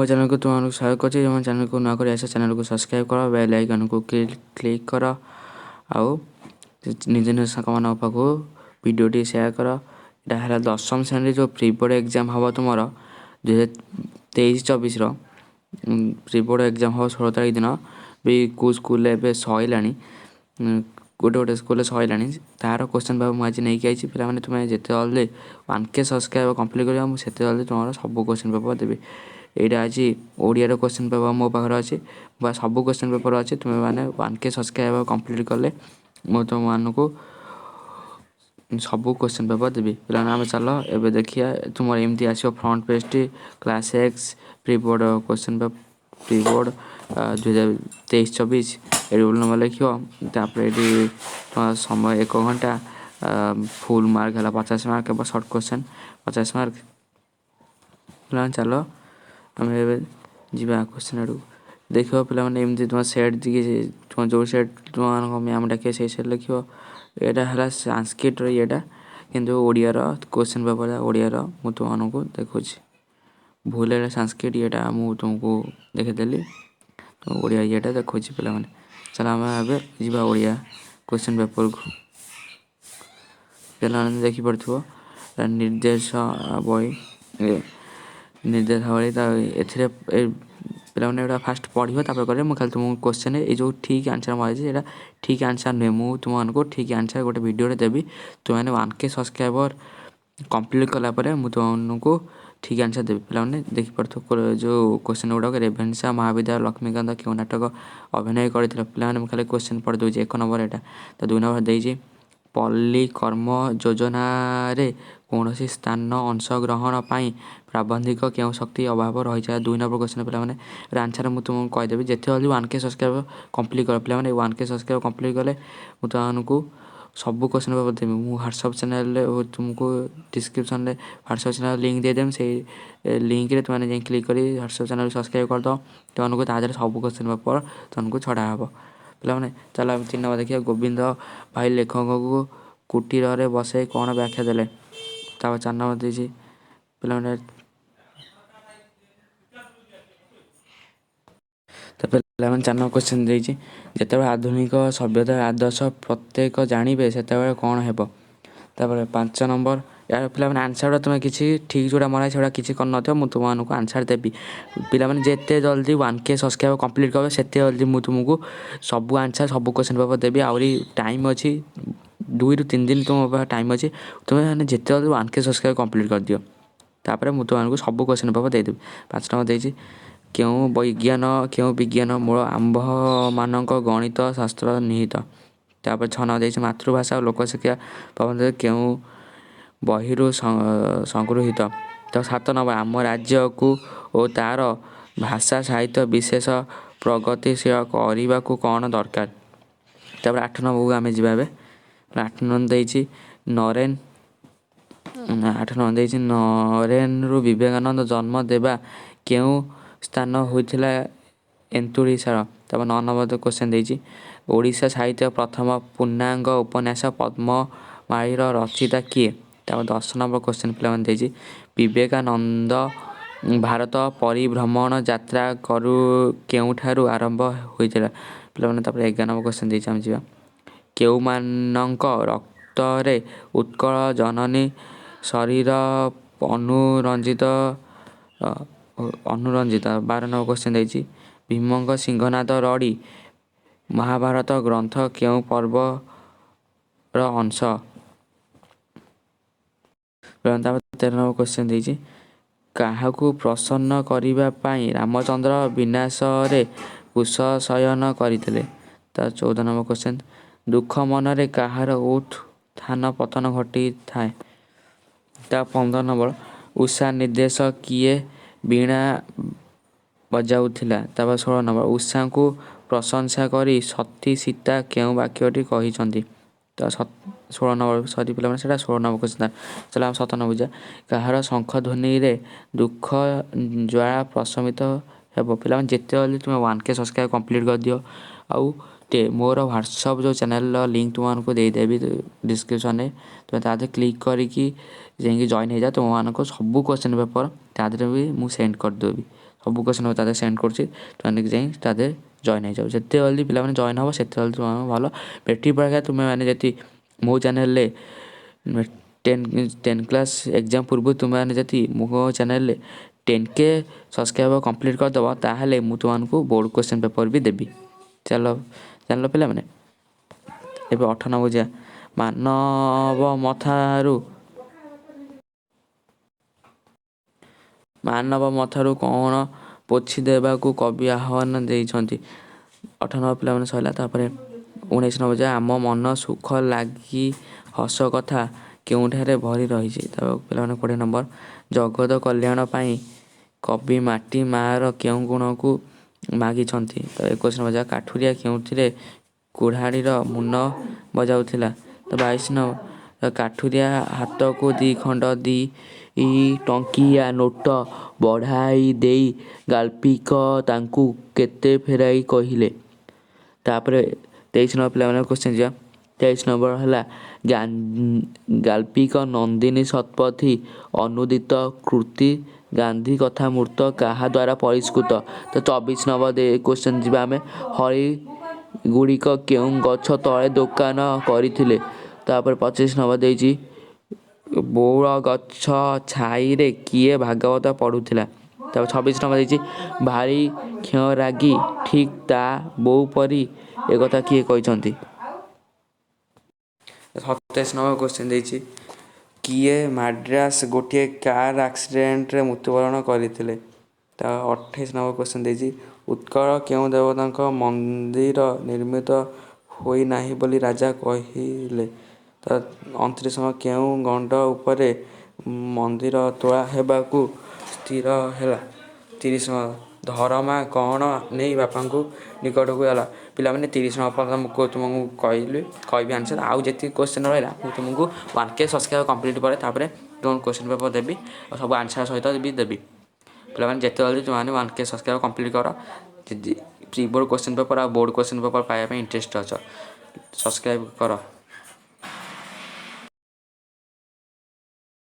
ମୋ ଚ୍ୟାନେଲକୁ ତୁମମାନଙ୍କୁ ସ୍ୱାଗତ କରୁଛି। ମୋ ଚ୍ୟାନେଲକୁ ନୂଆ କରି ଆସ, ଚ୍ୟାନେଲକୁ ସବସ୍କ୍ରାଇବ୍ କର, ବେଲ୍ ଆଇକନ୍କୁ କ୍ଲିକ୍ କର ଆଉ ନିଜ ନିଜ ସାଙ୍ଗମାନଙ୍କ ପାଖକୁ ଭିଡ଼ିଓଟି ସେୟାର କର। ଏଇଟା ହେଲା ଦଶମ ଶ୍ରେଣୀରେ ଯେଉଁ ପ୍ରି ବୋର୍ଡ଼ ଏକ୍ଜାମ୍ ହେବ ତୁମର 2023-24ର ପ୍ରି ବୋର୍ଡ଼ ଏକ୍ଜାମ୍ ହେବ 16 ତାରିଖ ଦିନ ବି। କେଉଁ ସ୍କୁଲରେ ଏବେ ସରିଲାଣି, ଗୋଟେ ଗୋଟେ ସ୍କୁଲରେ ସରିଲାଣି। ତାର କ୍ୱେଶ୍ଚନ୍ ପେପର୍ ମୁଁ ଆଜି ନେଇକି ଆଇଛି। ପିଲାମାନେ, ତୁମେ ଯେତେ ଜଲ୍ଦି 1K subscribe complete କରିବ, ମୁଁ ସେତେ ଜଲ୍ଦି ତୁମର ସବୁ କ୍ୱେଶ୍ଚନ୍ ପେପର୍ ଦେବି। ଏଇଟା ଆଜି ଓଡ଼ିଆର କ୍ୱେଶ୍ଚନ୍ ପେପର୍ ମୋ ପାଖରେ ଅଛି ବା ସବୁ କ୍ୱେଶ୍ଚନ୍ ପେପର୍ ଅଛି। ତୁମେ ମାନେ 1K subscribe complete କଲେ ମୁଁ ତୁମମାନଙ୍କୁ ସବୁ କ୍ୱେଶ୍ଚନ୍ ପେପର୍ ଦେବି। ପିଲାମାନେ, ଆମେ ଚାଲ ଏବେ ଦେଖିବା। ତୁମର ଏମିତି ଆସିବ front ପେଜ୍ଟି, class X pre board question paper, pre board 2023-24। ଏଠି ରୋଲ୍ ନମ୍ବର ଲେଖିବ। ତାପରେ ଏଠି ତୁମର ସମୟ 1 ଘଣ୍ଟା, ଫୁଲ୍ ମାର୍କ ହେଲା 50 ମାର୍କ ଏବଂ ସର୍ଟ କ୍ୱେଶ୍ଚନ୍ 50 ମାର୍କ। ପିଲାମାନେ, ଚାଲ ଆମେ ଏବେ ଯିବା କ୍ୱେଶ୍ଚନ୍ ଆଡ଼କୁ। ଦେଖିବ ପିଲାମାନେ, ଏମିତି ତୁମ ସେଟ୍ ଟିକେ, ତୁମ ଯେଉଁ ସେଟ୍ ତୁମମାନଙ୍କ ମ୍ୟାମ୍ ଡାକିବେ, ସେଇ ସେଟ୍ ଲେଖିବ। ଏଇଟା ହେଲା ସାଂସ୍କ୍ରିଟ୍ର ଇଏଟା, କିନ୍ତୁ ଓଡ଼ିଆର କ୍ୱେଶ୍ଚନ୍ ପେପର୍ ଓଡ଼ିଆର ମୁଁ ତୁମମାନଙ୍କୁ ଦେଖୁଛି। ଭୁଲ ହେଲା, ସାଂସ୍କ୍ରିଟ୍ ଇଏଟା ମୁଁ ତୁମକୁ ଦେଖେଇଦେଲି, ଓଡ଼ିଆ ଇଏଟା ଦେଖୁଛି। ପିଲାମାନେ, ଚାଲ ଆମେ ଏବେ ଯିବା ଓଡ଼ିଆ କ୍ୱେଶ୍ଚନ୍ ପେପର୍କୁ। ପିଲାମାନେ, ଦେଖିପାରୁଥିବ ନିର୍ଦ୍ଦେଶ ବହି, ନିର୍ଦ୍ଦେଶାବଳୀ। ତା ଏଥିରେ ପିଲାମାନେ ଏଇଟା ଫାଷ୍ଟ ପଢ଼ିବ, ତାପରେ କରିବ। ମୁଁ ଖାଲି ତୁମକୁ କ୍ୱେଶ୍ଚନ୍ ଏଇ ଯେଉଁ ଠିକ୍ ଆନ୍ସର୍ ମରାଯାଇଛି, ସେଇଟା ଠିକ୍ ଆନ୍ସର୍ ନୁହେଁ। ମୁଁ ତୁମମାନଙ୍କୁ ଠିକ୍ ଆନ୍ସର୍ ଗୋଟେ ଭିଡ଼ିଓରେ ଦେବି। ତୁମେମାନେ 1K subscriber complete କଲା ପରେ ମୁଁ ତୁମମାନଙ୍କୁ ଠିକ୍ ଆନ୍ସର୍ ଦେବି। ପିଲାମାନେ, ଦେଖିପାରୁଥିବ ଯେଉଁ କ୍ୱେଶ୍ଚନ୍ ଗୁଡ଼ାକ। ରେଭେନ୍ସା ମହାବିଦ୍ୟାଳୟ ଲକ୍ଷ୍ମୀକାନ୍ତ କେଉଁ ନାଟକ ଅଭିନୟ କରିଥିଲେ? ପିଲାମାନେ, ମୁଁ ଖାଲି କ୍ୱେଶ୍ଚନ୍ ପଢ଼ି ଦେଉଛି। 1 ନମ୍ବର ଏଇଟା ତ, 2 ନମ୍ବର ଦେଇଛି, ପଲ୍ଲୀ କର୍ମ ଯୋଜନାରେ କୌଣସି ସ୍ଥାନ ଅଂଶଗ୍ରହଣ ପାଇଁ ପ୍ରାବନ୍ଧିକ କେଉଁ ଶକ୍ତି ଅଭାବ ରହିଛି? 2 ନମ୍ବର କ୍ୱେଶ୍ଚନ୍। ପିଲାମାନେ, ଏର ଆନ୍ସର୍ ମୁଁ ତୁମକୁ କହିଦେବି ଯେତେ ଜଲ୍ଦି 1K subscriber complete କର। ପିଲାମାନେ, 1K subscriber complete କଲେ ମୁଁ ତୁମମାନଙ୍କୁ ସବୁ କ୍ୱେଶ୍ଚନ୍ ପେପର୍ ଦେବି। ମୁଁ ହ୍ୱାଟ୍ସଆପ୍ ଚ୍ୟାନେଲ୍ରେ ତୁମକୁ ଡିସ୍କ୍ରିପ୍ସନ୍ରେ ହ୍ୱାଟ୍ସଆପ୍ ଚ୍ୟାନେଲ୍ ଲିଙ୍କ୍ ଦେଇଦେବି। ସେଇ ଲିଙ୍କ୍ରେ ତୁମେ ଯାଇ କ୍ଲିକ୍ କରି ହ୍ୱାଟ୍ସଆପ୍ ଚ୍ୟାନେଲ୍ ସବସ୍କ୍ରାଇବ୍ କରିଦେବ। ତୁମମାନଙ୍କୁ ତା ଦେହରେ ସବୁ କ୍ୱେଶ୍ଚନ୍ ପେପର୍ ତୁମକୁ ଛଡ଼ା ହେବ। ପିଲାମାନେ, ଚାଲ ଆମେ 3 ନମ୍ବର ଦେଖିବା। ଗୋବିନ୍ଦ ଭାଇ ଲେଖକଙ୍କୁ କୁଟୀରରେ ବସାଇ କ'ଣ ବ୍ୟାଖ୍ୟା ଦେଲେ? ତାପରେ 4 ନମ୍ବର ଦେଇଛି ପିଲାମାନେ। ତାପରେ ପିଲାମାନେ, 4 ନମ୍ବର କ୍ୱେଶ୍ଚନ୍ ଦେଇଛି, ଯେତେବେଳେ ଆଧୁନିକ ସଭ୍ୟତାର ଆଦର୍ଶ ପ୍ରତ୍ୟେକ ଜାଣିବେ, ସେତେବେଳେ କ'ଣ ହେବ? ତାପରେ 5 ନମ୍ବର। ଏହାର ପିଲାମାନେ ଆନ୍ସର୍ଟା ତୁମେ କିଛି ଠିକ୍ ଯେଉଁଟା ମରା ସେଗୁଡ଼ା କିଛି କରିନଥିବ। ମୁଁ ତୁମମାନଙ୍କୁ ଆନ୍ସର୍ ଦେବି। ପିଲାମାନେ, ଯେତେ ଜଲ୍ଦି 1K subscribe complete କରିବ, ସେତେ ଜଲ୍ଦି ମୁଁ ତୁମକୁ ସବୁ ଆନ୍ସର୍, ସବୁ କ୍ୱେଶ୍ଚନ୍ ପେପର୍ ଦେବି। ଆହୁରି ଟାଇମ୍ ଅଛି, 2ରୁ 3 ଦିନ ତୁମ ପାଖରେ ଟାଇମ୍ ଅଛି। ତୁମେ ମାନେ ଯେତେ ଜଲ୍ଦି 1K subscribe complete କରିଦିଅ, ତାପରେ ମୁଁ ତୁମମାନଙ୍କୁ ସବୁ କ୍ୱେଶ୍ଚନ୍ ପେପର୍ ଦେଇଦେବି। 5 ନମ୍ବର ଦେଇଛି, କେଉଁ ବିଜ୍ଞାନ ମୂଳ ଆମ୍ଭମାନଙ୍କ ଗଣିତ ଶାସ୍ତ୍ର ନିହିତ? ତାପରେ 6 ନମ୍ବର ଦେଇଛି, ମାତୃଭାଷା ଓ ଲୋକଶିକ୍ଷା ପ୍ରବନ୍ଧ କେଉଁ ବହିରୁ ସଂଗୃହୀତ? ତ 7 ନମ୍ବର, ଆମ ରାଜ୍ୟକୁ ଓ ତା'ର ଭାଷା ସାହିତ୍ୟ ବିଶେଷ ପ୍ରଗତିଶୀଳ କରିବାକୁ କ'ଣ ଦରକାର? ତାପରେ 8 ନମ୍ବରକୁ ଆମେ ଯିବା ଏବେ। 8 ନମ୍ବର ଦେଇଛି ନରେନ, 8 ନମ୍ବର ଦେଇଛି, ନରେନରୁ ବିବେକାନନ୍ଦ ଜନ୍ମ ଦେବା କେଉଁ ସ୍ଥାନ ହୋଇଥିଲା ଏନ୍ତୁଡ଼ିଶାଳ? ତାପରେ 9 ନମ୍ବର କ୍ୱେଶ୍ଚନ୍ ଦେଇଛି, ଓଡ଼ିଶା ସାହିତ୍ୟ ପ୍ରଥମ ପୂର୍ଣ୍ଣାଙ୍ଗ ଉପନ୍ୟାସ ପଦ୍ମମାଳିର ରଚୟିତା କିଏ? ତାପରେ 10 ନମ୍ବର କ୍ୱେଶ୍ଚନ୍ ପିଲାମାନେ ଦେଇଛି, ବିବେକାନନ୍ଦ ଭାରତ ପରିଭ୍ରମଣ ଯାତ୍ରା କରୁ କେଉଁଠାରୁ ଆରମ୍ଭ ହୋଇଥିଲା? ପିଲାମାନେ, ତାପରେ 11 ନମ୍ବର କ୍ୱେଶ୍ଚନ୍ ଦେଇଛି, ଆମେ ଯିବା। କେଉଁମାନଙ୍କ ରକ୍ତରେ ଉତ୍କଳ ଜନନୀ ଶରୀର ଅନୁରଞ୍ଜିତ ଅନୁରଞ୍ଜିତ? 12 ନମ୍ବର କ୍ୱେଶ୍ଚନ୍ ଦେଇଛି, ଭୀମଙ୍କ ସିଂହନାଦ ରଡ଼ି ମହାଭାରତ ଗ୍ରନ୍ଥ କେଉଁ ପର୍ବର ଅଂଶ? ତାପରେ 13 ନମ୍ବର କ୍ୱେଶ୍ଚନ୍ ଦେଇଛି, କାହାକୁ ପ୍ରସନ୍ନ କରିବା ପାଇଁ ରାମଚନ୍ଦ୍ର ବିନାଶରେ କୁଶ ଶୟନ କରିଥିଲେ? ତା 14 ନମ୍ବର କ୍ୱେଶ୍ଚନ୍, ଦୁଃଖ ମନରେ କାହାର ଉତ୍ଥାନ ପତନ ଘଟିଥାଏ? ତା 15 ନମ୍ବର, ଉଷା ନିର୍ଦ୍ଦେଶ କିଏ ବୀଣା ବଜାଉଥିଲା? ତାପରେ 16 ନମ୍ବର, ଉଷାଙ୍କୁ ପ୍ରଶଂସା କରି ସତୀ ସୀତା କେଉଁ ବାକ୍ୟଟି କହିଛନ୍ତି? ତ 16 ନମ୍ବର, ସରି ପିଲାମାନେ, ସେଇଟା 16 ନମ୍ବର କ୍ୱେଶ୍ଚନ୍। ଚାଲ ଆମେ 17 ନମ୍ବର ଯିବା। କାହାର ଶଙ୍ଖ ଧ୍ୱନିରେ ଦୁଃଖ ଜ୍ୱାଳା ପ୍ରଶମିତ ହେବ? ପିଲାମାନେ, ଯେତେ ଜଲ୍ଦି ତୁମେ 1K subscribe complete କରିଦିଅ ଆଉ ମୋର ହ୍ୱାଟ୍ସଆପ୍ ଯେଉଁ ଚ୍ୟାନେଲ୍ର ଲିଙ୍କ୍ ତୁମମାନଙ୍କୁ ଦେଇଦେବି ଡିସ୍କ୍ରିପ୍ସନ୍ରେ, ତୁମେ ତା ଦେହରେ କ୍ଲିକ୍ କରିକି ଯାଇକି ଜଏନ୍ ହେଇଯାଅ। ତୁମମାନଙ୍କୁ ସବୁ କ୍ୱେଶ୍ଚନ୍ ପେପର୍ ତା ଦେହରେ ବି ମୁଁ ସେଣ୍ଡ କରିଦେବି। ସବୁ କ୍ୱେଶ୍ଚନ୍ ତା ଦେହରେ ସେଣ୍ଡ କରୁଛି। ତୁମେ ଯାଇ ତା ଦେହରେ ଜଏନ୍ ହେଇଯାଅ। ଯେତେ ଜଲ୍ଦି ପିଲାମାନେ ଜଏନ୍ ହେବ, ସେତେ ଜଲ୍ଦି ତୁମେ ଭଲ। ମେଟ୍ରିକ୍ ପରୀକ୍ଷା ତୁମେମାନେ ଯଦି ମୋ ଚ୍ୟାନେଲ୍ରେ 10 କ୍ଲାସ୍ ଏକ୍ଜାମ୍ ପୂର୍ବରୁ ତୁମେମାନେ ଯଦି ମୋ ଚ୍ୟାନେଲ୍ରେ 10K subscriber complete କରିଦେବ, ତାହେଲେ ମୁଁ ତୁମମାନଙ୍କୁ ବୋର୍ଡ଼ କ୍ୱେଶ୍ଚନ୍ ପେପର୍ ବି ଦେବି। ଚାଲ, ଜାଣିଲ ପିଲାମାନେ, ଏବେ 18 ନମ୍ବର ଯିବା। ମାନବ ମଥାରୁ କ'ଣ ପୋଛି ଦେବାକୁ କବି ଆହ୍ୱାନ ଦେଇଛନ୍ତି? 18 ନମ୍ବର ପିଲାମାନେ ସରିଲା। ତାପରେ 19 ନମ୍ବର ଯିବା। ଆମ ମନ ସୁଖ ଲାଗି ହସ କଥା କେଉଁଠାରେ ଭରି ରହିଛି? ତାପରେ ପିଲାମାନେ 20 ନମ୍ବର, ଜଗତ କଲ୍ୟାଣ ପାଇଁ କବି ମାଟି ମାଆର କେଉଁ ଗୁଣକୁ ମାଗିଛନ୍ତି? ତ 21 ନମ୍ବର ଯିବା। କାଠୁରିଆ କେଉଁଥିରେ କୁରାଢ଼ୀର ମୁନ ବଜାଉଥିଲା? ତ 22 ନମ୍ବର, କାଠୁରିଆ ହାତକୁ 2 ଖଣ୍ଡ 2 ଟଙ୍କିଆ ନୋଟ ବଢ଼ାଇ ଦେଇ ଗାଳ୍ପିକ ତାଙ୍କୁ କେତେ ଫେରାଇ କହିଲେ? ତାପରେ 23 ନମ୍ବର ପିଲାମାନେ କ୍ୱେଶ୍ଚନ୍ ଯିବା। 23 ନମ୍ବର ହେଲା, ଗାଳ୍ପିକ ନନ୍ଦିନୀ ଶତପଥୀ ଅନୁଦିତ କୃତି ଗାନ୍ଧୀ କଥାମୃତ କାହା ଦ୍ୱାରା ପରିଷ୍କୃତ? ତ 24 ନମ୍ବର କ୍ୱେଶ୍ଚନ୍ ଯିବା ଆମେ। ହରିଗୁଡ଼ିକ କେଉଁ ଗଛ ତଳେ ଦୋକାନ କରିଥିଲେ? ତାପରେ 25 ନମ୍ବର ଦେଇଛି, ବଉଳ ଗଛ ଛାଇରେ କିଏ ଭାଗବତ ପଢ଼ୁଥିଲା? ତାପରେ 26 ନମ୍ବର ଦେଇଛି, ଭାରି କ୍ଷୟରାଗି, ଠିକ୍ ତା ବୋଉ ପରି, ଏକଥା କିଏ କହିଛନ୍ତି? 27 ନମ୍ବର କ୍ୱେଶ୍ଚନ୍ ଦେଇଛି, କିଏ ମାଡ୍ରାସ ଗୋଟିଏ କାର୍ ଆକ୍ସିଡେଣ୍ଟରେ ମୃତ୍ୟୁବରଣ କରିଥିଲେ? ତ 28 ନମ୍ବର କ୍ୱେଶ୍ଚନ୍ ଦେଇଛି, ଉତ୍କଳ କେଉଁ ଦେବତାଙ୍କ ମନ୍ଦିର ନିର୍ମିତ ହୋଇନାହିଁ ବୋଲି ରାଜା କହିଲେ? ତ 29 ନମ୍ବର, କେଉଁ ଗଣ୍ଡ ଉପରେ ମନ୍ଦିର ତୋଳା ହେବାକୁ ସ୍ଥିର ହେଲା? 30 ନମ୍ବର, ଧରମା କ'ଣ ନେଇ ବାପାଙ୍କୁ ନିକଟକୁ ଗଲା? ପିଲାମାନେ, 30 ନମ୍ବର ପର୍ଯ୍ୟନ୍ତ ମୁଁ ତୁମକୁ କହିବି ଆନ୍ସର୍। ଆଉ ଯେତିକି କ୍ୱେଶ୍ଚନ୍ ରହିଲା, ମୁଁ ତୁମକୁ 1K subscribe complete ପରେ ତାପରେ ତୁମକୁ କ୍ୱେଶ୍ଚନ୍ ପେପର୍ ଦେବି ଆଉ ସବୁ ଆନ୍ସର୍ ସହିତ ବି ଦେବି। ପିଲାମାନେ, ଯେତେ ଜଲ୍ଦି ତୁମେମାନେ 1K subscribe complete କର, ଯଦି ପ୍ରି ବୋର୍ଡ଼ କ୍ୱେଶ୍ଚନ୍ ପେପର୍ ଆଉ ବୋର୍ଡ଼ କ୍ୱେଶ୍ଚନ୍ ପେପର୍ ପାଇବା ପାଇଁ ଇଣ୍ଟରେଷ୍ଟ ଅଛ, ସବସ୍କ୍ରାଇବ୍ କର।